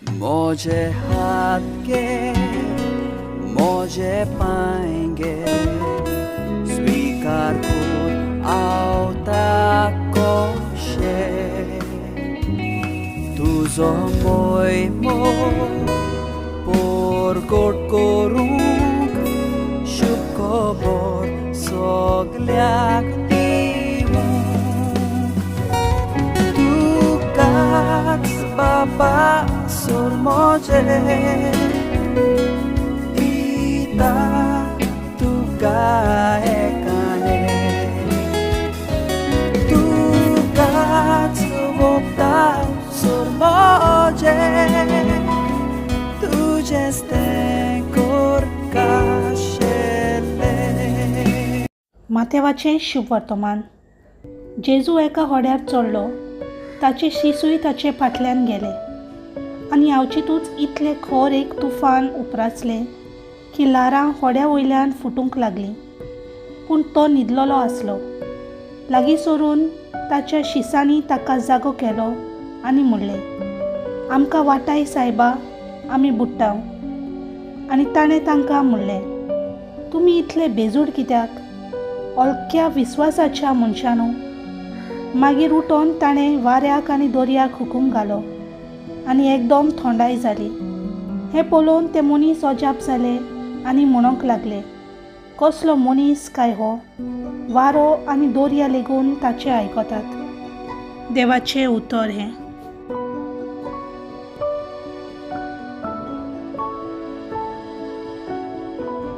मोजे हात गे, मोजे पांय गे, स्वीकार कर आवता कशें, तुजो मोयमो परगट करूंक शुभ खबर सगल्याक दिवंक। तुकाच बाबा सोर मोजे दिता तुका एकाने, तुकाच वोगता सोर मोजे, तुजेंच तें करका आशिल्लें। माथेवाचें शुभवर्तमान. जेजू एका होड्यार चडलो, ताचे शिसूय ताचे फाटल्यान गेले. आनी अवचितूच इतलें खर एक तुफान उपरासलें की ल्हारां होड्या वयल्यान फुटूंक लागलीं. पूण तो न्हिदलेलो आसलो. लागीं सरून ताच्या शिसांनी ताका जागो केलो आनी म्हणलें, आमकां वाटाय सायबा, आमी बुडटा. आनी ताणें तांकां म्हणलें, तुमी इतले बेजूड कित्याक, हलक्या विस्वासाच्या मनशांनो? मागीर उठोन ताणें वाऱ्याक आनी दर्याक हुकूम घालो आनी एकदम थंडाय जाली. हें पळोवन ते मनीस अजाप जाले आनी म्हणूंक लागले, कसलो मनीस काय हो, वारो आनी दर्या लेगून ताचें आयकतात. देवाचें उतर हें.